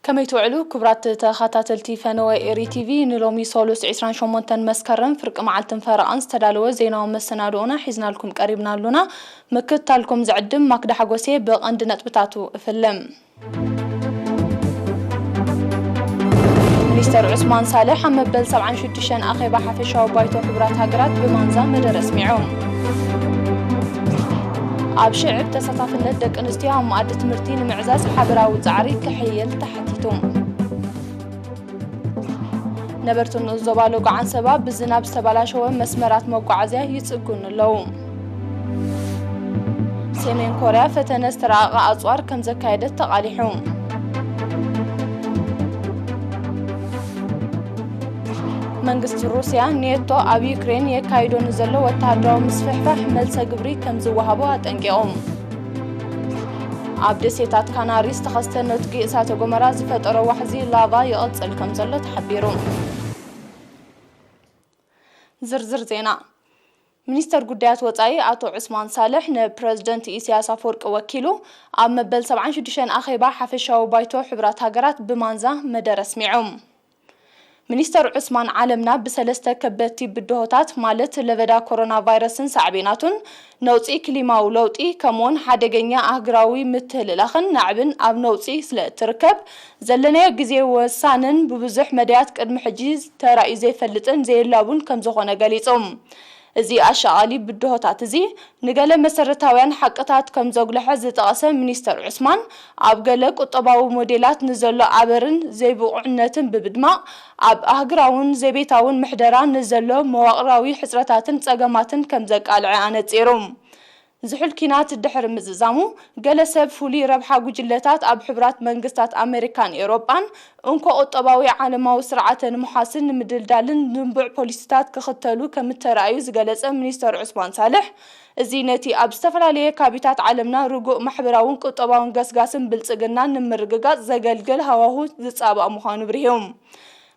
ከመይ ትውዕሉ ክቡራት ተኸታተልቲ ፈነወ ኤሪ ቲቪ? ንሎሚ ሶሉስ ዕስራን ሸሞንተን መስከረም ፍርቂ መዓልትን ፈረቓን ዝተዳለወ ዜናዊ መሰናድኦና ሒዝናልኩም ቀሪብና ኣሉና። ምክትታልኩም ዝዕድም ማክዳ ሓጎሴ። ብቐንዲ ነጥብታቱ እፍልም። ሚኒስተር ዑስማን ሳልሕ ኣብ መበል ሰብዓን ሽዱሽተን ኣኼባ ሓፈሻዊ ባይቶ ሕቡራት ሃገራት ብማንዛ መደረ ኣስሚዑ። ኣብ ሽዕብ ተሳታፍነት ደቂ ኣንስትዮ ኣብ መኣዲ ትምህርቲ ንምዕዛዝ ሓበራዊ ጻዕሪ ክሕየል ተሓቲቱ። ነበርቲ ንኡስ ዞባ ሎጎ ዓንሰባ ብዝናብ ዝተበላሸወ መስመራት መጓዓዝያ ይጽግኑ ኣለዉ። ሰሜን ኮርያ ፈተነ ዝተራቐቐ ኣጽዋር ከም ዘካየደት ተቓሊሑ። መንግስቲ ሩስያ ኔቶ ኣብ ዩክሬን የካይዶ ንዘሎ ወተሃደራዊ ምስፍሕፋሕ መልሰ ግብሪ ከም ዝወሃቦ ኣጠንቂቑ። ኣብ ደሴታት ካናሪ ዝተኸስተ ነትጒ እሳተ ጎመራ ዝፈጠሮ ዋሕዚ ላቫ ይቕጽል ከም ዘሎ ተሓቢሩ። ዝርዝር ዜና። ሚኒስተር ጉዳያት ወጻኢ ኣቶ ዑስማን ሳልሕ ንፕረዚደንት ኢሳያስ ኣፈወርቂ ወኪሉ ኣብ መበል ሰብዓን ሽዱሽተን ኣኼባ ሓፈሻዊ ባይቶ ሕቡራት ሃገራት ብማንዛ መደረ ኣስሚዑ። ሚኒስተር ዑስማን፣ ዓለምና ብሰለስተ ከበድቲ ብድሆታት ማለት ለበዳ ኮሮና ቫይረስን ሳዕቤናቱን፣ ነውጺ ክሊማዊ ለውጢ፣ ከምኡውን ሓደገኛ ኣህጉራዊ ምትህልላኽን ናዕብን ኣብ ነውጺ ስለ እትርከብ፣ ዘለናዮ ግዜ ወሳንን ብብዙሕ መዳያት ቅድሚ ሕጂ ተራእዩ ዘይፈልጥን ዘየላቡን ከም ዝኾነ ገሊጹ። እዚ ኣሻቓሊ ብድሆታት እዚ ንገለ መሰረታውያን ሓቅታት ከም ዘጉልሐ ዝጠቐሰ ሚኒስተር ዑስማን፣ ኣብ ገለ ቁጠባዊ ሞዴላት ንዘሎ ኣበርን ዘይብቑዕነትን ብምድማቕ፣ ኣብ ኣህጉራውን ዘቤታውን ምሕደራ ንዘሎ መዋቕራዊ ሕጽረታትን ጸገማትን ከም ዘቃልዐ ኣነጺሩ። ዝሑል ኲናት ድሕሪ ምዝዛሙ፣ ገለ ሰብ ፍሉይ ረብሓ ጉጅለታት ኣብ ሕቡራት መንግስታት ኣመሪካን ኤውሮጳን እንኮ ቁጠባዊ ዓለማዊ ስርዓተ ንምሓስን ንምድልዳልን ዝንቡዕ ፖሊሲታት ክኽተሉ ከም እተራእዩ ዝገለጸ ሚኒስተር ዑስማን ሳልሕ፣ እዚ ነቲ ኣብ ዝተፈላለየ ካቢታት ዓለምና ርጉእ ማሕበራውን ቁጠባውን ገስጋስን ብልጽግናን ንምርግጋጽ ዘገልግል ሃዋሁ ዝጻባእ ምዃኑ ብሪሁ።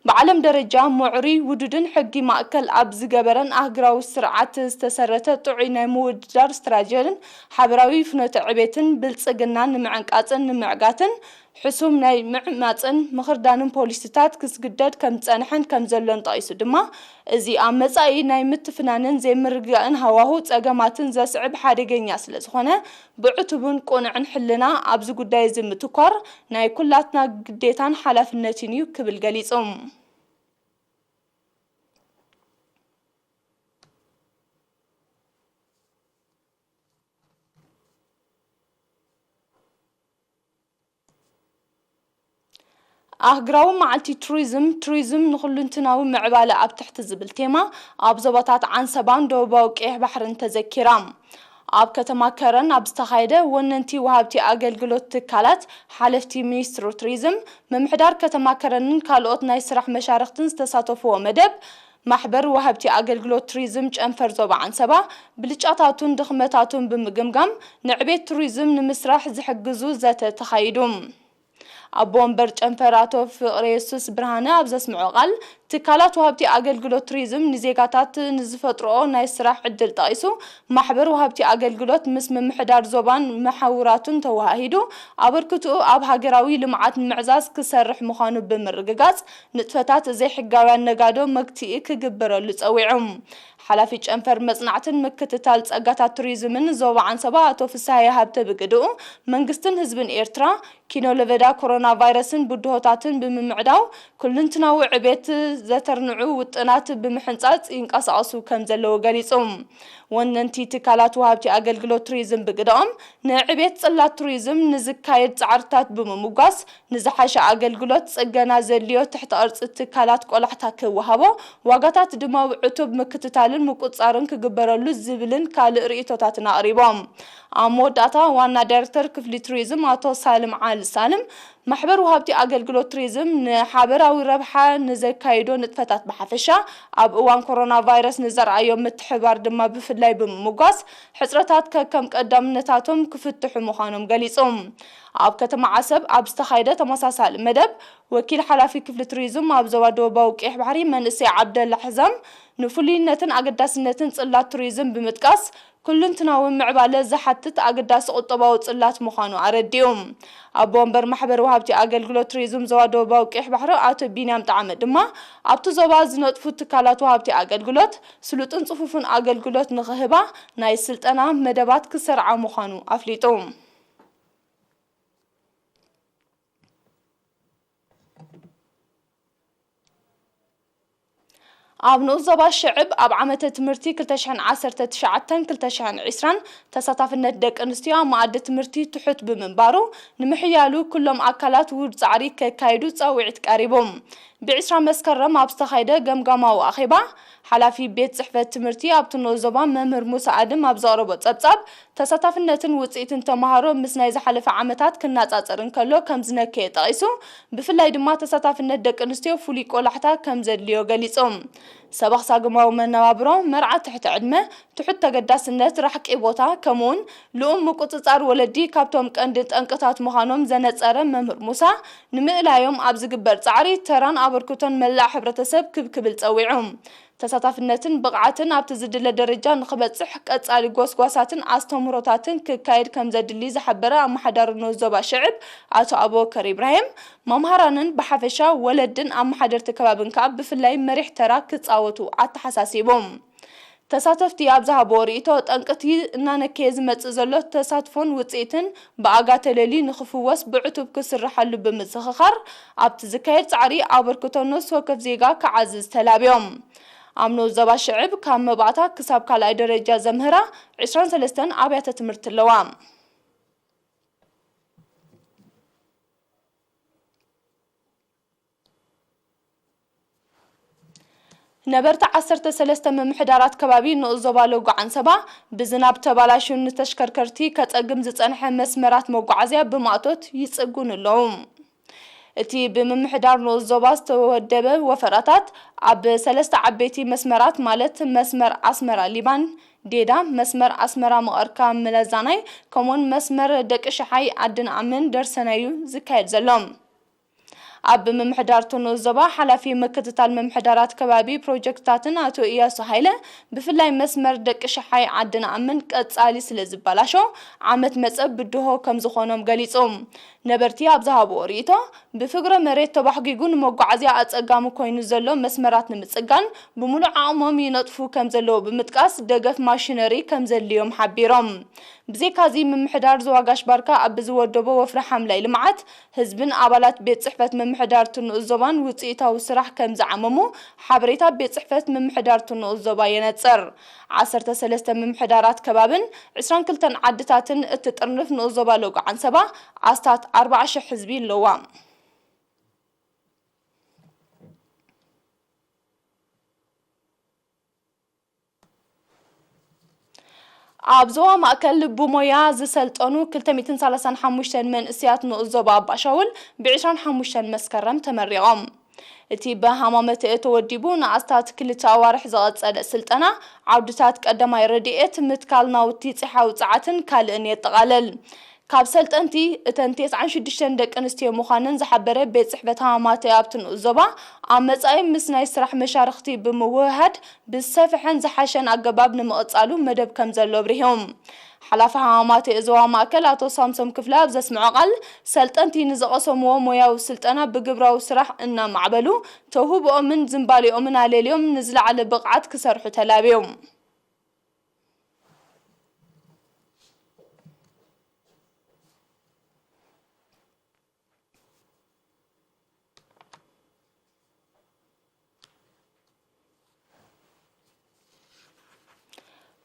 ብዓለም ደረጃ ምዕሩይ፣ ውዱድን ሕጊ ማእከል ኣብ ዝገበረን ኣህጉራዊ ስርዓት ዝተሰረተ ጥዑይ ናይ ምውድዳር ስትራጀርን ሓበራዊ ፍኖተ ዕቤትን ብልጽግናን ንምዕንቃጽን ንምዕጋትን ሕሱም ናይ ምዕማጽን ምኽርዳንን ፖሊሲታት ክስግደድ ከም ዝጸንሐን ከም ዘሎን ጠቒሱ ድማ፣ እዚ ኣብ መጻኢ ናይ ምትፍናንን ዘይምርግጋእን ሃዋሁ ጸገማትን ዘስዕብ ሓደገኛ ስለ ዝኾነ፣ ብዕቱብን ቅኑዕን ሕልና ኣብዚ ጉዳይ እዚ ምትኳር ናይ ኩላትና ግዴታን ሓላፍነትን እዩ ክብል ገሊጹ። ኣህግራዊ መዓልቲ ቱሪዝም፣ ቱሪዝም ንኹልንትናዊ ምዕባለ ኣብ ትሕቲ ዝብል ቴማ ኣብ ዞባታት ዓንሰባን ደቡባዊ ቀይሕ ባሕርን ተዘኪራ። ኣብ ከተማ ከረን ኣብ ዝተኻየደ ወነንቲ ወሃብቲ ኣገልግሎት ትካላት፣ ሓለፍቲ ሚኒስትሪ ቱሪዝም፣ ምምሕዳር ከተማ ከረንን ካልኦት ናይ ስራሕ መሻርኽትን ዝተሳተፍዎ መደብ፣ ማሕበር ወሃብቲ ኣገልግሎት ቱሪዝም ጨንፈር ዞባ ዓንሰባ ብልጫታቱን ድኽመታቱን ብምግምጋም ንዕቤት ቱሪዝም ንምስራሕ ዝሕግዙ ዘተ ተኻይዱ። ኣቦ ወንበር ጨንፈር ኣቶ ፍቕረ የሱስ ብርሃነ ኣብ ዘስምዖ ቃል፣ ትካላት ወሃብቲ ኣገልግሎት ቱሪዝም ንዜጋታት ንዝፈጥርኦ ናይ ስራሕ ዕድል ጠቒሱ፣ ማሕበር ወሃብቲ ኣገልግሎት ምስ ምምሕዳር ዞባን መሓውራቱን ተወሃሂዱ ኣበርክትኡ ኣብ ሃገራዊ ልምዓት ንምዕዛዝ ክሰርሕ ምዃኑ ብምርግጋጽ፣ ንጥፈታት ዘይሕጋውያን ነጋዶ መግትኢ ክግበረሉ ጸዊዑ። ሓላፊ ጨንፈር መጽናዕትን ምክትታል ጸጋታት ቱሪዝምን ዞባ ዓንሰባ ኣቶ ፍስሃየ ሃብተ ብግድኡ፣ መንግስትን ህዝብን ኤርትራ፣ ኪኖ ለበዳ ኮሮና ቫይረስን ብድሆታትን ብምምዕዳው፣ ኩልንትናዊ ዕቤት ዘተርንዑ ውጥናት ብምሕንጻጽ ይንቀሳቐሱ ከም ዘለዉ ገሊጹ። ወነንቲ ትካላት ወሃብቲ ኣገልግሎት ቱሪዝም ብግደኦም፣ ንዕቤት ጽላት ቱሪዝም ንዝካየድ ጻዕርታት ብምምጓስ፣ ንዝሓሸ ኣገልግሎት ጽገና ዘድልዮ ትሕተ ቅርጺ ትካላት ቆላሕታ ክወሃቦ፣ ዋጋታት ድማ ብዕቱብ ምክትታልን ምቁጽጻርን ክግበረሉ ዝብልን ካልእ ርእይቶታትን ኣቕሪቦም። ኣብ መወዳእታ ዋና ዳይሬክተር ክፍሊ ቱሪዝም ኣቶ ሳልም ዓሊ ሳልም፣ ማሕበር ወሃብቲ ኣገልግሎት ቱሪዝም ንሓበራዊ ረብሓ ንዘካይዶ ንጥፈታት ብሓፈሻ፣ ኣብ እዋን ኮሮና ቫይረስ ንዘርኣዮ ምትሕብባር ድማ ብፍላይ ብምምጓስ፣ ሕጽረታት ከከም ቀዳምነታቶም ክፍትሑ ምዃኖም ገሊጹ። ኣብ ከተማ ዓሰብ ኣብ ዝተኻየደ ተመሳሳሊ መደብ፣ ወኪል ሓላፊ ክፍሊ ቱሪዝም ኣብ ዞባ ደቡባዊ ቀይሕ ባሕሪ መንእሰይ ዓብደላ ሕዛም፣ ንፍሉይነትን ኣገዳስነትን ጽላት ቱሪዝም ብምጥቃስ፣ ኩልንትናዊ ምዕባለ ዝሓትት ኣገዳሲ ቁጠባዊ ጽላት ምዃኑ ኣረዲኡ። ኣቦ ወንበር ማሕበር ወሃብቲ ኣገልግሎት ቱሪዝም ዞባ ደቡባዊ ቀይሕ ባሕሪ ኣቶ ቢንያም ጣዕመ ድማ፣ ኣብቲ ዞባ ዝነጥፉ ትካላት ወሃብቲ ኣገልግሎት ስሉጥን ጽፉፍን ኣገልግሎት ንኽህባ ናይ ስልጠና መደባት ክሰርዓ ምዃኑ ኣፍሊጡ። ኣብ ንኡስ ዞባ ሽዕብ ኣብ ዓመተ ትምህርቲ ክልተ ሽሕን ዓሰርተ ትሽዓተን ክልተ ሽሕን ዕስራን ተሳታፍነት ደቂ ኣንስትዮ ኣብ መኣዲ ትምህርቲ ትሑት ብምንባሩ፣ ንምሕያሉ ኩሎም ኣካላት ውድ ጻዕሪ ከካይዱ ጻውዒት ቀሪቡ። ብ ዕስራ መስከረም ኣብ ዝተኻየደ ገምጋማዊ ኣኼባ፣ ሓላፊ ቤት ጽሕፈት ትምህርቲ ኣብቲ ንኡስ ዞባ መምህር ሙሳ ኣድም ኣብ ዘቕረቦ ጸብጻብ፣ ተሳታፍነትን ውጽኢትን ተማሃሮ ምስ ናይ ዝሓለፈ ዓመታት ክነጻጸር እንከሎ ከም ዝነከየ ጠቒሱ፣ ብፍላይ ድማ ተሳታፍነት ደቂ ኣንስትዮ ፍሉይ ቆላሕታ ከም ዘድልዮ ገሊጹ። ሰበኽ ሳግማዊ መነባብሮ፣ መርዓ ትሕቲ ዕድመ፣ ትሑት ተገዳስነት፣ ራሕቂ ቦታ፣ ከምኡውን ልኡም ምቁጽጻር ወለዲ ካብቶም ቀንዲ ጠንቅታት ምዃኖም ዘነጸረ መምህር ሙሳ፣ ንምእላዮም ኣብ ዝግበር ጻዕሪ ተራን ኣበርክቶን መላእ ሕብረተሰብ ክብ ክብል ጸዊዑ። ተሳታፍነትን ብቕዓትን ኣብቲ ዝድለ ደረጃ ንኽበጽሕ ቀጻሊ ጎስጓሳትን ኣስተምህሮታትን ክካየድ ከም ዘድሊ ዝሓበረ ኣመሓዳሪ ንኡስ ዞባ ሽዕብ ኣቶ ኣቡበከር ኢብራሂም፣ መምሃራንን ብሓፈሻ ወለድን ኣመሓደርቲ ከባብን ከኣ ብፍላይ መሪሕ ተራ ክጻወቱ ኣተሓሳሲቡ። ተሳተፍቲ ኣብ ዝሃብዎ ርእይቶ፣ ጠንቅቲ እናነከየ ዝመጽእ ዘሎ ተሳትፎን ውጽኢትን ብኣጋ ተለልዩ ንኽፍወስ ብዕቱብ ክስርሓሉ ብምዝኽኻር፣ ኣብቲ ዝካየድ ጻዕሪ ኣበርክቶ ነፍሲ ወከፍ ዜጋ ክዓዝዝ ተላብዮም። ኣብ ንኡስ ዞባ ሽዕብ ካብ መባእታ ክሳብ ካልኣይ ደረጃ ዘምህራ ዕስራን ሰለስተን ኣብያተ ትምህርቲ ኣለዋ። ነበርቲ ዓሰርተ ሰለስተ ምምሕዳራት ከባቢ ንኡስ ዞባ ሎጎ ዓንሰባ ብዝናብ ተባላሹ ንተሽከርከርቲ ከጸግም ዝጸንሐ መስመራት መጓዓዝያ ብማእቶት ይጽጉኑ ኣለዉ። እቲ ብምምሕዳር ንኡስ ዞባ ዝተወደበ ወፈራታት ኣብ ሰለስተ ዓበይቲ መስመራት ማለት መስመር ኣስመራ ሊባን ዴዳ፣ መስመር ኣስመራ መቐርካ መለዛናይ፣ ከምኡውን መስመር ደቂ ሽሓይ ዓዲ ንኣምን ደርሰናይ እዩ ዝካየድ ዘሎ። ኣብ ምምሕዳር እቲ ንኡስ ዞባ ሓላፊ ምክትታል ምምሕዳራት ከባቢ ፕሮጀክትታትን ኣቶ ኢያሱ ሃይለ፣ ብፍላይ መስመር ደቂ ሽሓይ ዓዲ ንኣምን ቀጻሊ ስለ ዝበላሾ ዓመት መጸ ብድሆ ከም ዝኾኖም ገሊጹ። ነበርቲ ኣብ ዝሃብዎ ርእይቶ፣ ብፍግረ መሬት ተባሕጒጉ ንመጓዓዝያ ኣጸጋሚ ኮይኑ ዘሎ መስመራት ንምጽጋን ብምሉእ ዓቕሞም ይነጥፉ ከም ዘለዉ ብምጥቃስ፣ ደገፍ ማሽነሪ ከም ዘድልዮም ሓቢሮም። ብዘይካዚ፣ ምምሕዳር ዞባ ጋሽ ባርካ ኣብ ዝወደቦ ወፍሪ ሓምላይ ልምዓት፣ ህዝብን ኣባላት ቤት ጽሕፈት ምምሕዳር እቲ ንኡስ ዞባን ውጽኢታዊ ስራሕ ከም ዝዓመሙ ሓበሬታ ቤት ጽሕፈት ምምሕዳር እቲ ንኡስ ዞባ የነጽር። ዓሰርተ ሰለስተ ምምሕዳራት ከባብን ዕስራን ክልተን ዓድታትን እትጥርንፍ ንኡስ ዞባ ሎጎ ዓንሰባ ኣስታት ኣርባዓ ሽሕ ህዝቢ ኣለዋ። ኣብ ዞባ ማእከል ብሞያ ዝሰልጠኑ ክልተ ሚእትን ሰላሳን ሓሙሽተን መንእሰያት ንኡስ ዞባ ኣባሻውል ብ ዕስራን ሓሙሽተን መስከረም ተመሪቖም። እቲ ብሃማመተ ተወዲቡ ንኣስታት ክልተ ኣዋርሕ ዝቐጸለ ስልጠና፣ ዓውድታት ቀዳማይ ረድኤት፣ ምትካል ናውቲ ጺሓዊ ጸዓትን ካልእን የጠቓልል። ካብ ሰልጠንቲ፣ እተን ተስዓን ሽዱሽተን ደቂ ኣንስትዮ ምዃነን ዝሓበረ ቤት ጽሕፈት ሃማማተ ኣብቲ ንኡስ ዞባ፣ ኣብ መጻኢ ምስ ናይ ስራሕ መሻርኽቲ ብምውህሃድ፣ ብዝሰፍሐን ዝሓሸን ኣገባብ ንምቕጻሉ መደብ ከም ዘሎ ኣብሪሆም። ሓላፊ ሃማማተ ዞባ ማእከል ኣቶ ሳምሶም ክፍለ ኣብ ዘስምዖ ቃል፣ ሰልጠንቲ ንዝቐሰምዎ ሞያዊ ስልጠና ብግብራዊ ስራሕ እናማዕበሉ፣ ተውህብኦምን ዝንባሌኦምን ኣለልዮም ንዝለዓለ ብቕዓት ክሰርሑ ተላብዮም።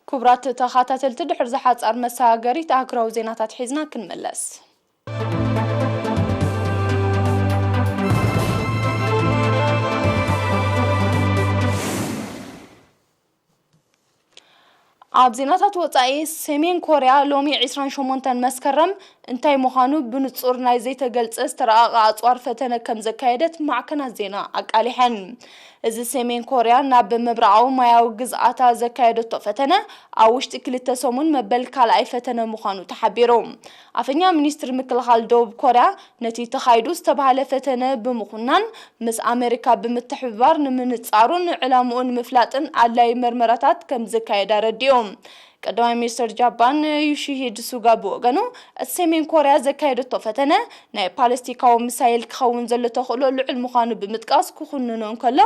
ክቡራት ተኸታተልቲ፣ ድሕሪ ዝሓጻር መሰጋገሪት ኣህጉራዊ ዜናታት ሒዝና ክንምለስ። ኣብ ዜናታት ወጻኢ፣ ሰሜን ኮርያ ሎሚ ዕስራን ሸሞንተን መስከረም እንታይ ምዃኑ ብንጹር ናይ ዘይተገልጸ ዝተራቐቐ ኣጽዋር ፈተነ ከም ዘካየደት ማዕከናት ዜና ኣቃሊሐን። እዚ ሰሜን ኮርያ ናብ ምብራቓዊ ማያዊ ግዝኣታ ዘካየደቶ ፈተነ ኣብ ውሽጢ ክልተ ሰሙን መበል ካልኣይ ፈተነ ምዃኑ ተሓቢሩ። ኣፈኛ ሚኒስትሪ ምክልኻል ደቡብ ኮርያ ነቲ ተኻይዱ ዝተባህለ ፈተነ ብምኹናን ምስ ኣመሪካ ብምትሕብባር ንምንጻሩን ዕላምኡ ንምፍላጥን ኣድላዪ መርመራታት ከም ዝካየድ ኣረዲኡ። ቀዳማይ ሚኒስትር ጃፓን ዩሺሂድ ሱጋ ብወገኑ፣ እቲ ሰሜን ኮርያ ዘካየደቶ ፈተነ ናይ ፓለስቲካዊ ሚሳይል ክኸውን ዘሎ ተኽእሎ ልዑል ምዃኑ ብምጥቃስ፣ ክኹንኖ እንከሎ፣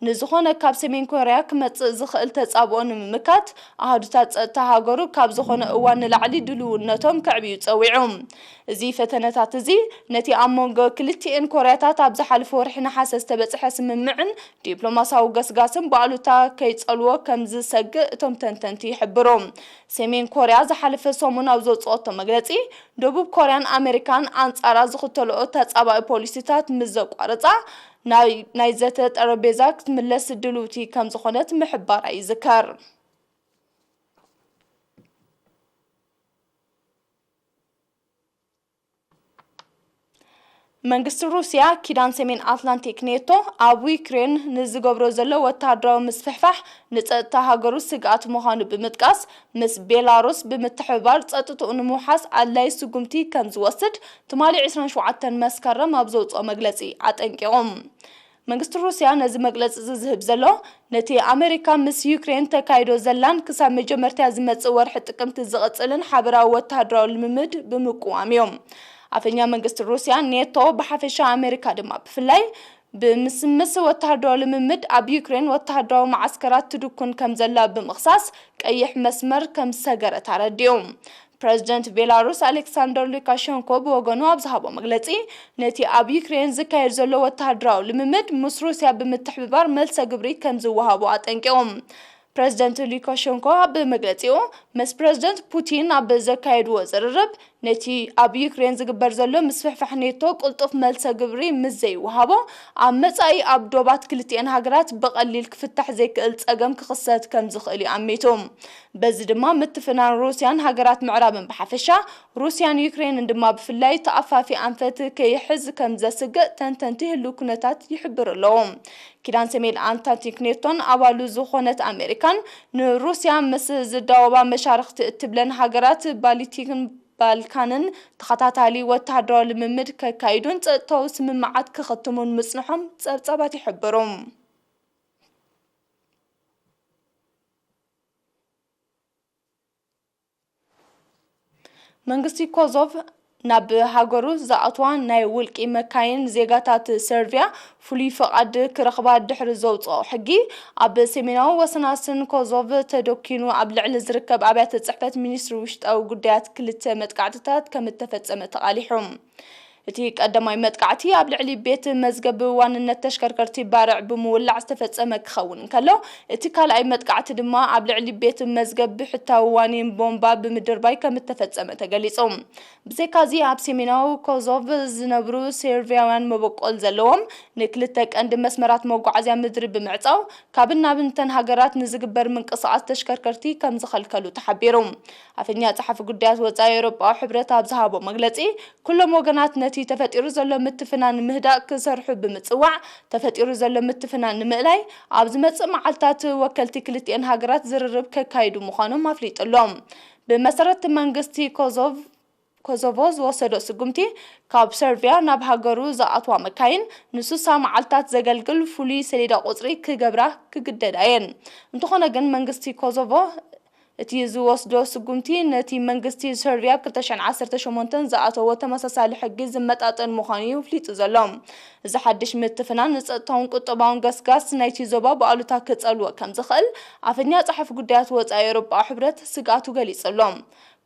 ንዝኾነ ካብ ሰሜን ኮርያ ክመጽእ ዝኽእል ተጻብኦ ንምምካት፣ ኣሃዱታት ጸጥታ ሃገሩ ካብ ዝኾነ እዋን ንላዕሊ ድልውነቶም ከዕብዩ ጸዊዑ። እዚ ፈተነታት እዚ፣ ነቲ ኣብ መንጎ ክልቲኤን ኮርያታት ኣብ ዝሓለፈ ወርሒ ነሓሰ ዝተበጽሐ ስምምዕን ዲፕሎማሲያዊ ገስጋስን ብኣሉታ ከይጸልዎ ከም ዝሰግእ እቶም ተንተንቲ ይሕብሩ። ሰሜን ኮርያ ዝሓለፈ ሰሙን ኣብ ዘውጽኦቶ መግለጺ፣ ደቡብ ኮርያን ኣሜሪካን ኣንጻራ ዝኽተልኦ ተጻባኢ ፖሊሲታት ምስ ዘቋርጻ፣ ናይ፣ ናይ ዘተ ጠረጴዛ ክትምለስ ድልውቲ ከም ዝኾነት ምሕባራ ይዝከር። መንግስቲ ሩስያ፣ ኪዳን ሰሜን ኣትላንቲክ ኔቶ ኣብ ዩክሬን ንዝገብሮ ዘሎ ወተሃደራዊ ምስፍሕፋሕ ንጸጥታ ሃገሩ ስግኣት ምዃኑ ብምጥቃስ፣ ምስ ቤላሩስ ብምትሕብባር ጸጥታኡ ንምውሓስ ኣድላዪ ስጉምቲ ከም ዝወስድ ትማሊ ዕስራን ሸውዓተን መስከረም ኣብ ዘውጽኦ መግለጺ ኣጠንቂቑ። መንግስቲ ሩስያ ነዚ መግለጺ እዚ ዝህብ ዘሎ፣ ነቲ ኣመሪካ ምስ ዩክሬን ተካይዶ ዘላን ክሳብ መጀመርታ ዝመጽእ ወርሒ ጥቅምቲ ዝቕጽልን ሓበራዊ ወተሃደራዊ ልምምድ ብምቅዋም እዩ። ኣፈኛ መንግስቲ ሩስያ፣ ኔቶ ብሓፈሻ፣ ኣመሪካ ድማ ብፍላይ፣ ብምስምስ ወተሃደራዊ ልምምድ ኣብ ዩክሬን ወተሃደራዊ መዓስከራት ትድኩን ከም ዘላ ብምኽሳስ፣ ቀይሕ መስመር ከም ዝሰገረት ኣረዲኡ። ፕረዚደንት ቤላሩስ ኣሌክሳንደር ሉካሸንኮ ብወገኑ ኣብ ዝሃቦ መግለጺ፣ ነቲ ኣብ ዩክሬን ዝካየድ ዘሎ ወተሃደራዊ ልምምድ ምስ ሩስያ ብምትሕብባር መልሰ ግብሪ ከም ዝወሃቦ ኣጠንቂቑ። ፕረዚደንት ሉካሸንኮ ኣብ መግለጺኡ፣ ምስ ፕረዚደንት ፑቲን ኣብ ዘካየድዎ ዝርርብ፣ ነቲ ኣብ ዩክሬን ዝግበር ዘሎ ምስፍሕፋሕ ኔቶ ቅልጡፍ መልሰ ግብሪ ምስ ዘይወሃቦ፣ ኣብ መጻኢ ኣብ ዶባት ክልቲኤን ሃገራት ብቐሊል ክፍታሕ ዘይክእል ጸገም ክኽሰት ከም ዝኽእል እዩ ኣሚቱ። በዚ ድማ ምትፍናን ሩስያን ሃገራት ምዕራብን ብሓፈሻ፣ ሩስያን ዩክሬንን ድማ ብፍላይ ተኣፋፊ ኣንፈት ከይሕዝ ከም ዘስግእ ተንተንቲ ህሉው ኩነታት ይሕብሩ ኣለዉ። ኪዳን ሰሜን ኣትላንቲክ ኔቶን ኣባሉ ዝኾነት ኣሜሪካን ንሩስያ ምስ ዝዳወባ መሻርኽቲ እትብለን ሃገራት ባልቲክን ባልካንን ተኸታታሊ ወተሃደራዊ ልምምድ ከካይዱን ጸጥታዊ ስምምዓት ክኽትሙን ምጽንሖም ጸብጻባት ይሕብሩ። መንግስቲ ኮዞቭ ናብ ሃገሩ ዝኣትዋ ናይ ውልቂ መካይን ዜጋታት ሰርቪያ ፍሉይ ፍቓድ ክረኽባ ድሕሪ ዘውጽኦ ሕጊ፣ ኣብ ሰሜናዊ ወሰናስን ኮዞቭ ተደኪኑ ኣብ ልዕሊ ዝርከብ ኣብያተ ጽሕፈት ሚኒስትሪ ውሽጣዊ ጉዳያት ክልተ መጥቃዕትታት ከም እተፈጸመ ተቓሊሑ። እቲ ቀዳማይ መጥቃዕቲ ኣብ ልዕሊ ቤት መዝገብ ዋንነት ተሽከርከርቲ ባርዕ ብምውላዕ ዝተፈጸመ ክኸውን እንከሎ፣ እቲ ካልኣይ መጥቃዕቲ ድማ ኣብ ልዕሊ ቤት መዝገብ ብሕታዊ ዋኒን ቦምባ ብምድርባይ ከም እተፈጸመ ተገሊጹ። ብዘይካዚ፣ ኣብ ሰሜናዊ ኮዞቭ ዝነብሩ ሰርቪያውያን መበቆል ዘለዎም ንክልተ ቀንዲ መስመራት መጓዓዝያ ምድሪ ብምዕጻው፣ ካብን ናብን እተን ሃገራት ንዝግበር ምንቅስቓስ ተሽከርከርቲ ከም ዝኸልከሉ ተሓቢሩ። ኣፈኛ ጸሓፊ ጉዳያት ወጻኢ ኤውሮጳዊ ሕብረት ኣብ ዝሃቦ መግለጺ፣ ኩሎም ወገናት ነቲ ተፈጢሩ ዘሎ ምትፍናን ንምህዳእ ክሰርሑ ብምጽዋዕ፣ ተፈጢሩ ዘሎ ምትፍናን ንምእላይ ኣብ ዝመጽእ መዓልታት ወከልቲ ክልቲኤን ሃገራት ዝርርብ ከካይዱ ምዃኖም ኣፍሊጡ ኣሎ። ብመሰረት መንግስቲ ኮዞቭ፣ ኮዞቮ ዝወሰዶ ስጉምቲ፣ ካብ ሰርቪያ ናብ ሃገሩ ዝኣትዋ መካይን ንስሳ መዓልታት ዘገልግል ፍሉይ ሰሌዳ ቁጽሪ ክገብራ ክግደዳ እየን። እንተኾነ ግን መንግስቲ ኮዞቮ እቲ ዝወስዶ ስጉምቲ ነቲ መንግስቲ ሰርቪያ ኣብ ክልተ ሽሕን ዓሰርተ ሸሞንተን ዝኣተዎ ተመሳሳሊ ሕጊ ዝመጣጠን ምዃኑ እዩ ኣፍሊጡ ዘሎ። እዚ ሓድሽ ምትፍናን ንጸጥታውን ቁጠባውን ገስጋስ ናይቲ ዞባ ብኣሉታ ክጸልዎ ከም ዝኽእል ኣፈኛ ጸሓፊ ጉዳያት ወጻኢ ኤውሮጳ ሕብረት ስግኣቱ ገሊጹ ኣሎ።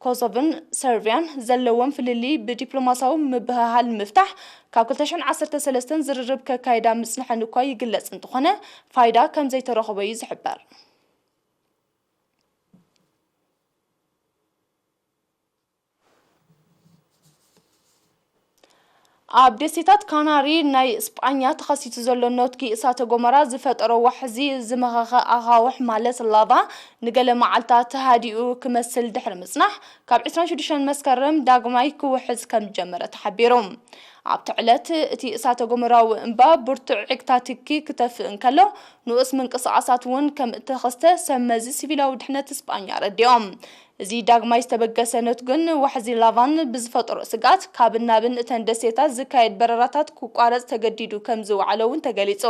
ኮሶቮን ሰርቪያን ዘለዎም ፍልልይ ብዲፕሎማሲያዊ ምብህሃል ንምፍታሕ ካብ ክልተ ሽሕን ዓሰርተ ሰለስተን ዝርርብ ከካይዳ ምጽንሐን እኳ ይግለጽ እንተኾነ፣ ፋይዳ ከም ዘይተረኸቦ እዩ ዝሕበር። ኣብ ደሴታት ካናሪ ናይ እስጳኛ ተኸሲቱ ዘሎ ኖትጊ እሳተ ጎመራ ዝፈጠሮ ዋሕዚ ዝመኸኸ ኣኻውሕ ማለት ላቫ ንገለ መዓልታት ተሃዲኡ ክመስል ድሕሪ ምጽናሕ፣ ካብ ዕስራን ሽዱሽተን መስከረም ዳግማይ ክውሕዝ ከም ዝጀመረ ተሓቢሩ። ኣብቲ ዕለት እቲ እሳተ ጎመራዊ እምባ ብርቱዕ ዕግታ ትኪ ክተፍእ እንከሎ፣ ንኡስ ምንቅስቓሳት እውን ከም እተኸስተ ሰብ መዚ ሲቪላዊ ድሕነት እስጳኛ ኣረዲኦም። እዚ ዳግማይ ዝተበገሰ ኖትግን ዋሕዚ ላቫን ብዝፈጠሮ ስግኣት፣ ካብን ናብን እተን ደሴታት ዝካየድ በረራታት ክቋረጽ ተገዲዱ ከም ዝወዓለ እውን ተገሊጹ።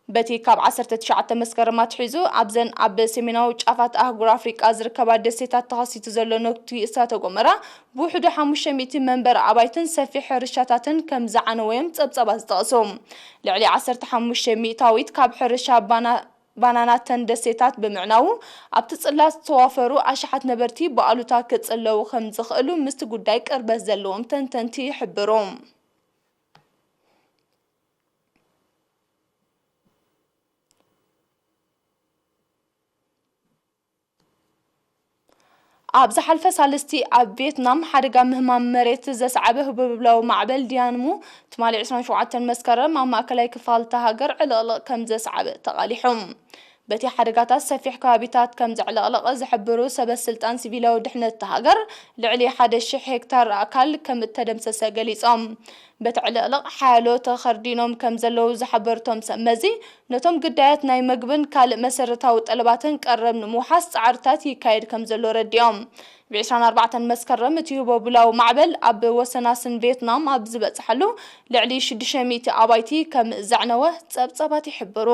በቲ ካብ ዓሰርተ ትሽዓተ መስከረም ኣትሒዙ ኣብዘን ኣብ ሰሜናዊ ጫፋት ኣህጉር ኣፍሪቃ ዝርከባ ደሴታት ተኸሲቱ ዘሎ ነቲ እሳተ ጎመራ ብውሕዱ ሓሙሽተ ሚእቲ መንበሪ ኣባይትን ሰፊሕ ሕርሻታትን ከም ዝዓነወ እዮም ጸብጻባት ዝጠቕሱ። ልዕሊ ዓሰርተ ሓሙሽተ ሚእታዊት ካብ ሕርሻ ባና-፣ ባናናተን ደሴታት ብምዕናዉ ኣብቲ ጽላት ዝተዋፈሩ ኣሽሓት ነበርቲ ብኣሉታ ክጽለዉ ከም ዝኽእሉ ምስቲ ጉዳይ ቅርበት ዘለዎም ተንተንቲ ይሕብሩ። ኣብ ዝሓልፈ ሳልስቲ ኣብ ቪየትናም ሓደጋ ምህማም መሬት ዘስዓበ ህቦብላዊ ማዕበል ዲያንሙ ትማሊ ዕስራን ሸውዓተን መስከረም ኣብ ማእከላይ ክፋል እታ ሃገር ዕልቕልቕ ከም ዘስዓበ ተቓሊሑ። በቲ ሓደጋታት ሰፊሕ ከባቢታት ከም ዘዕለቕለቐ ዝሕብሩ ሰበ ስልጣን ሲቪላዊ ድሕነት እታ ሃገር፣ ልዕሊ ሓደ ሽሕ ሄክታር ኣካል ከም እተደምሰሰ ገሊጾም። በቲ ዕልቕልቕ ሓያሎ ተኸርዲኖም ከም ዘለዉ ዝሓበሩ እቶም ሰብ መዚ፣ ነቶም ግዳያት ናይ መግብን ካልእ መሰረታዊ ጠለባትን ቀረብ ንምውሓስ ጻዕርታት ይካየድ ከም ዘሎ ረዲኦም። ብ ዕስራን ኣርባዕተን መስከረም እቲ ህቦብላዊ ማዕበል ኣብ ወሰናስን ቪየትናም ኣብ ዝበጽሓሉ ልዕሊ ሽዱሽተ ሚእቲ ኣባይቲ ከም ዘዕነወ ጸብጻባት ይሕብሩ።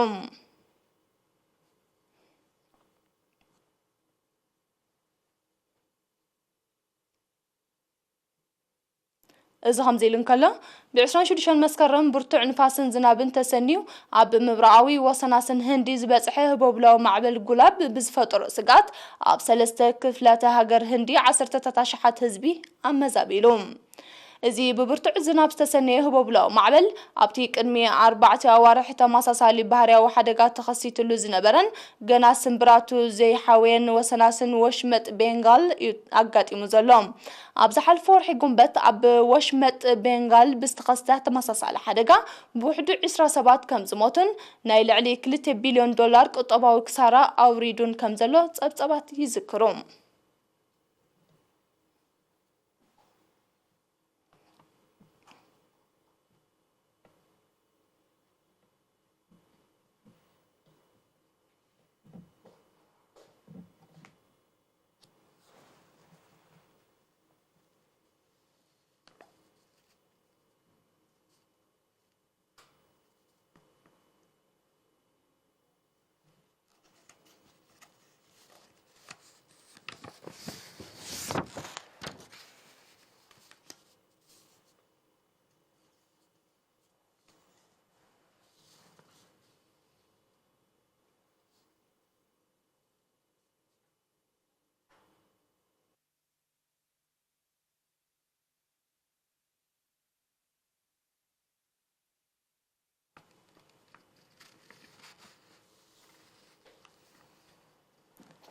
እዚ ከምዚ ኢሉ እንከሎ፣ ብ ዕስራን ሽዱሽተን መስከረም ብርቱዕ ንፋስን ዝናብን ተሰንዩ፣ ኣብ ምብራቓዊ ወሰናስን ህንዲ ዝበጽሐ ህቦብላዊ ማዕበል ጉላብ ብዝፈጠሮ ስግኣት፣ ኣብ ሰለስተ ክፍላተ ሃገር ህንዲ ዓሰርተታት ኣሽሓት ህዝቢ ኣመዛቢሉ። እዚ ብብርቱዕ ዝናብ ዝተሰነየ ህቦብላዊ ማዕበል፣ ኣብቲ ቅድሚ ኣርባዕተ ኣዋርሕ ተመሳሳሊ ባህርያዊ ሓደጋ ተኸሲትሉ ዝነበረን ገና ስምብራቱ ዘይሓወየን ወሰናስን ወሽመጥ ቤንጋል እዩ ኣጋጢሙ ዘሎ። ኣብ ዝሓለፈ ወርሒ ጉንበት ኣብ ወሽመጥ ቤንጋል ብዝተኸስተ ተመሳሳሊ ሓደጋ ብውሕዱ ዕስራ ሰባት ከም ዝሞቱን ናይ ልዕሊ ክልተ ቢልዮን ዶላር ቁጠባዊ ክሳራ ኣውሪዱን ከም ዘሎ ጸብጻባት ይዝክሩ።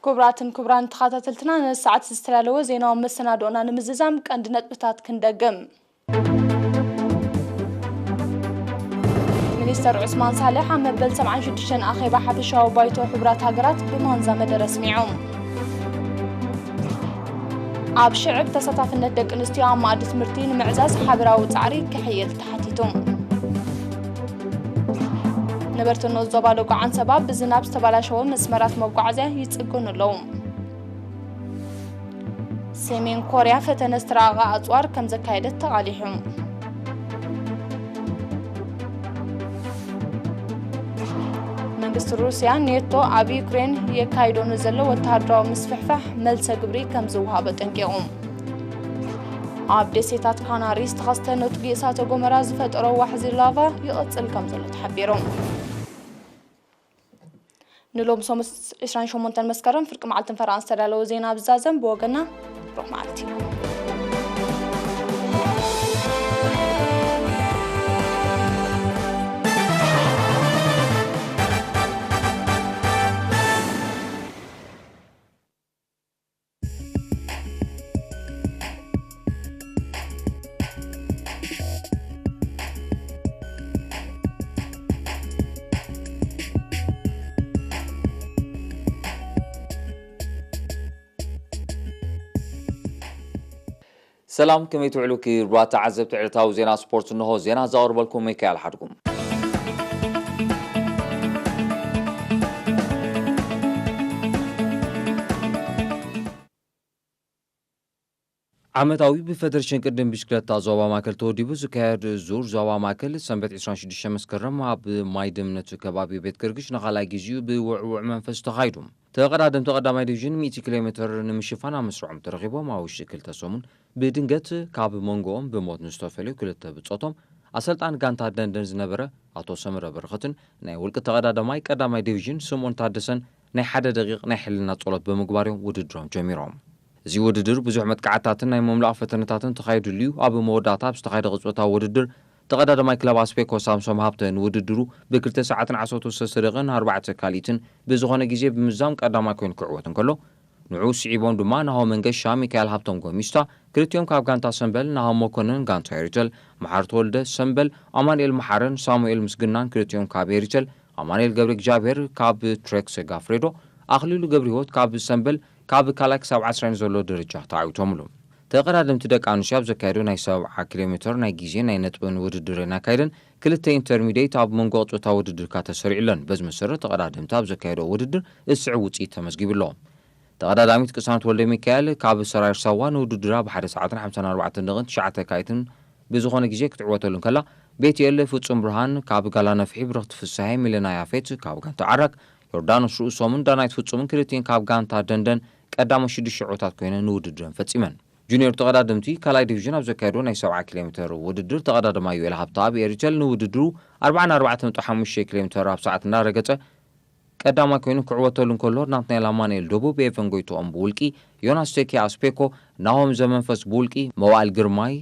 ክቡራትን ክቡራን ተኸታተልትና፣ ነዚ ሰዓት ዝተዳለወ ዜናዊ መሰናድኦና ንምዝዛም ቀንዲ ነጥብታት ክንደግም። ሚኒስተር ዑስማን ሳልሕ ኣብ መበል ሰብዓን ሽዱሽተን ኣኼባ ሓፈሻዊ ባይቶ ሕቡራት ሃገራት ብማንዛ መደረ ኣስሚዖም። ኣብ ሽዕብ ተሳታፍነት ደቂ ኣንስትዮ ኣብ መኣዲ ትምህርቲ ንምዕዛዝ ሓበራዊ ጻዕሪ ክሕየል ተሓቲቱ። ነበርቲ ንኡስ ዞባ ሎጎ ዓንሰባ ብዝናብ ዝተባላሸወ መስመራት መጓዓዝያ ይጽገኑ ኣለዉ። ሰሜን ኮርያ ፈተነ ዝተራቐቐ ኣጽዋር ከም ዘካየደት ተቓሊሑ። መንግስቲ ሩስያ ኔቶ ኣብ ዩክሬን የካይዶ ንዘሎ ወተሃደራዊ ምስፍሕፋሕ መልሰ ግብሪ ከም ዝወሃቦ ኣጠንቂቑ። ኣብ ደሴታት ካናሪ ዝተኸስተ ነቱጊ እሳተ ጎመራ ዝፈጠሮ ዋሕዚ ላቫ ይቕጽል ከም ዘሎ ተሓቢሩ። ንሎም ሰሙስ ዕስራን ሸሞንተን መስከረም ፍርቂ መዓልትን ፈረቓን ዝተዳለወ ዜና ብዛዘም ብወገና ሩቕ መዓልቲ። ሰላም፣ ከመይ ትውዕሉ ክቡራት ተዓዘብቲ ዕለታዊ ዜና ስፖርት? እንሆ ዜና ዘቕርበልኩም ሚካኤል ሓድጉም። ዓመታዊ ብፈደረሽን ቅድም ብሽክለታ ዞባ ማእከል ተወዲቡ ዝካየድ ዙር ዞባ ማእከል ሰንበት ዕስራን ሽዱሽተ መስከረም ኣብ ማይ ደምነቱ ከባቢ ቤት ገርግሽ ንኻልኣይ ግዜኡ ብውዕውዕ መንፈስ ተኻይዱ። ተቐዳደምቲ ቀዳማይ ዲቪዥን ሚእቲ ኪሎ ሜትር ንምሽፋን ኣብ መስርዖም ተረኺቦም ኣብ ውሽጢ ክልተ ሰሙን ብድንገት ካብ መንጎኦም ብሞት ንዝተፈልዩ ክልተ ብጾቶም ኣሰልጣን ጋንታ ደንደን ዝነበረ ኣቶ ሰመረ በረኸትን ናይ ውልቂ ተቐዳዳማይ ቀዳማይ ዲቪዥን ስምኦን ታደሰን ናይ ሓደ ደቂቕ ናይ ሕልና ጸሎት ብምግባር እዮም ውድድሮም ጀሚሮም። እዚ ውድድር ብዙሕ መጥቃዕታትን ናይ ምምላቕ ፈተነታትን ተኻይዱሉ እዩ። ኣብ መወዳእታ ኣብ ዝተኻየደ ቅጽበታዊ ውድድር ተቐዳዳማይ ክለብ ኣስፔኮ ሳምሶም ሃብተ ንውድድሩ ብክልተ ሰዓትን ዓሰርተ ሰለስተ ደቂቕን ኣርባዕተ ካልኢትን ብዝኾነ ግዜ ብምዝዛም ቀዳማይ ኮይኑ ክዕወት እንከሎ፣ ንዕኡ ስዒቦም ድማ ናሆ መንገሻ፣ ሚካኤል ሃብቶም ጎሚስታ፣ ክልቲኦም ካብ ጋንታ ሰምበል፣ ናሆ መኮንን ጋንታ ኤሪተል፣ መሓሪ ተወልደ ሰምበል፣ ኣማኑኤል መሓረን ሳሙኤል ምስግናን ክልቲኦም ካብ ኤሪተል፣ ኣማኑኤል ገብረ እግዚኣብሔር ካብ ትሬክ ሰጋፍሬዶ፣ ኣኽሊሉ ገብረ ህይወት ካብ ሰምበል ካብ ካልኣይ ክሳብ ዓስራይ ዘሎ ደረጃ ተዓዊቶምሉ። ተቐዳደምቲ ደቂ ኣንስትዮ ኣብ ዘካየዶ ናይ ሰብዓ ኪሎ ሜትር ናይ ግዜ ናይ ነጥብን ውድድርን ኣካይደን ክልተ ኢንተርሚዲየት ኣብ መንጎ ቅጽበታዊ ውድድርካ ተሰሪዑለን። በዚ መሰረት ተቐዳደምቲ ኣብ ዘካየዶ ውድድር እስዕ ውጽኢት ተመዝጊቡ ኣሎ። ተቐዳዳሚት ቅሳነት ወልደ ሚካኤል ካብ ሰራየር ሳዋ ንውድድራ ብሓደ ሰዓትን ሓምሳን ኣርባዕተን ደቂቕን ትሽዓተ ካልኢትን ብዝኾነ ግዜ ክትዕወተሉ እንከላ፣ ቤትኤል ፍጹም ብርሃን ካብ ጋላ ነፍሒ፣ ብረኽቲ ፍሳሄ፣ ሚለና ያፌት ካብ ጋንታ ዓራግ፣ ዮርዳኖስ ርእሶምን ዳናይት ፍጹምን ክልቲኤን ካብ ጋንታ ደንደን ቀዳሞት ሽዱሽተ ዕዉታት ኮይነን ንውድድረን ፈጺመን። ጁኒዮር ተቐዳደምቲ ካልኣይ ዲቪዥን ኣብ ዘካየዶ ናይ ሰብዓ ኪሎ ሜትር ውድድር ተቐዳዳማይ ዮኤል ሃብተኣብ ኤሪተል ንውድድሩ ኣርባዓን ኣርባዕተን ነጥቢ ሓሙሽተ ኪሎ ሜትር ኣብ ሰዓት እናረገጸ ቀዳማይ ኮይኑ ክዕወተሉ እንከሎ፣ ናትናኤል ኣማኑኤል ደቡብ፣ ኤቨን ጎይትኦም ብውልቂ፣ ዮናስ ቴኬ ኣስፔኮ፣ ናሆም ዘመንፈስ ብውልቂ፣ መዋእል ግርማይ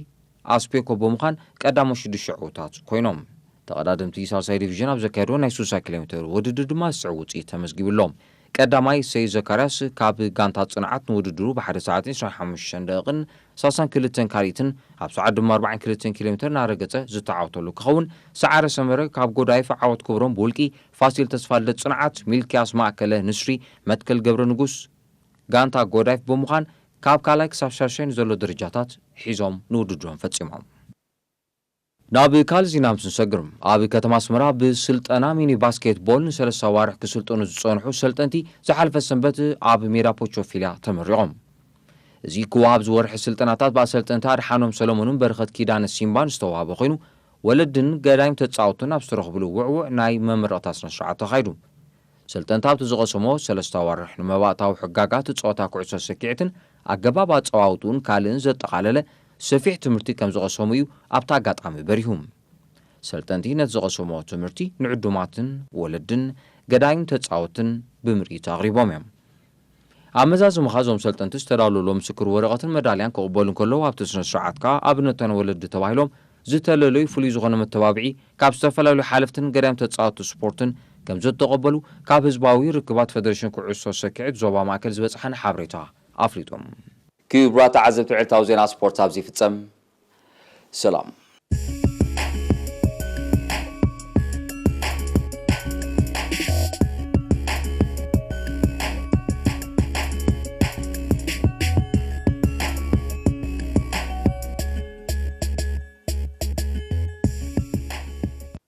ኣስፔኮ ብምዃን ቀዳሞት ሽዱሽተ ዕዉታት ኮይኖም። ተቐዳደምቲ ሳልሳይ ዲቪዥን ኣብ ዘካየዶ ናይ ስሳ ኪሎ ሜትር ውድድር ድማ ዝስዕብ ውፅኢት ተመዝጊቡሎም። ቀዳማይ እሰይ ዘካርያስ ካብ ጋንታ ጽንዓት ንውድድሩ ብሓደ ሰዓት ዕስራን ሓሙሽተን ደቂቕን ሰላሳን ክልተን ካልኢትን ኣብ ሰዓት ድማ ኣርባዓን ክልተን ኪሎ ሜትር እናረገጸ ዝተዓወተሉ ክኸውን፣ ሰዓረ ሰመረ ካብ ጎዳይፍ፣ ዓወት ክብሮም ብውልቂ፣ ፋሲል ተስፋልደት ጽንዓት፣ ሚልክያስ ማእከለ ንስሪ፣ መትከል ገብረ ንጉስ ጋንታ ጎዳይፍ ብምዃን ካብ ካልኣይ ክሳብ ሻድሻይ ንዘሎ ደረጃታት ሒዞም ንውድድሮም ፈጺሞም። ናብ ካልእ ዜና ምስ ንሰግር፣ ኣብ ከተማ ኣስመራ ብስልጠና ሚኒ ባስኬትቦል ንሰለስተ ኣዋርሕ ክስልጠኑ ዝጸንሑ ሰልጠንቲ ዝሓለፈ ሰንበት ኣብ ሜዳ ፖቾፊልያ ተመሪቖም። እዚ ክወሃብ ዝወርሒ ስልጠናታት ብኣሰልጠንቲ ኣድሓኖም ሰለሞንን በረኸት ኪዳነ ሲምባን ዝተዋህበ ኮይኑ፣ ወለድን ገዳይም ተጻወትን ኣብ ዝተረኽብሉ ውዕውዕ ናይ መመረቕታ ስነ ስርዓት ተኻይዱ። ሰልጠንቲ ኣብቲ ዝቐሰሞ ሰለስተ ኣዋርሕ ንመባእታዊ ሕጋጋት ጸወታ ኩዕሶ ሰኪዕትን ኣገባብ ኣጸዋውጥኡን ካልእን ዘጠቓለለ ሰፊሕ ትምህርቲ ከም ዝቐሰሙ እዩ ኣብቲ ኣጋጣሚ በሪሁ። ሰልጠንቲ ነቲ ዝቐሰሞ ትምህርቲ ንዕዱማትን ወለድን ገዳይም ተጻወትን ብምርኢት ኣቕሪቦም እዮም። ኣብ መዛዘምኻ እዞም ሰልጠንቲ ዝተዳለወሎም ምስክር ወረቐትን መዳልያን ክቕበሉ እንከለዉ ኣብቲ ስነ ስርዓት ከኣ ኣብነታን ወለዲ ተባሂሎም ዝተለለዩ ፍሉይ ዝኾነ መተባብዒ ካብ ዝተፈላለዩ ሓለፍትን ገዳይም ተጻወትቲ ስፖርትን ከም ዝተቐበሉ ካብ ህዝባዊ ርክባት ፈደሬሽን ኩዕሶ ሰኪዕት ዞባ ማእከል ዝበጽሓና ሓበሬታ ኣፍሊጡ። ክቡራት ተዓዘብቲ ዕለታዊ ዜና ስፖርት ኣብዚ ይፍጸም። ሰላም።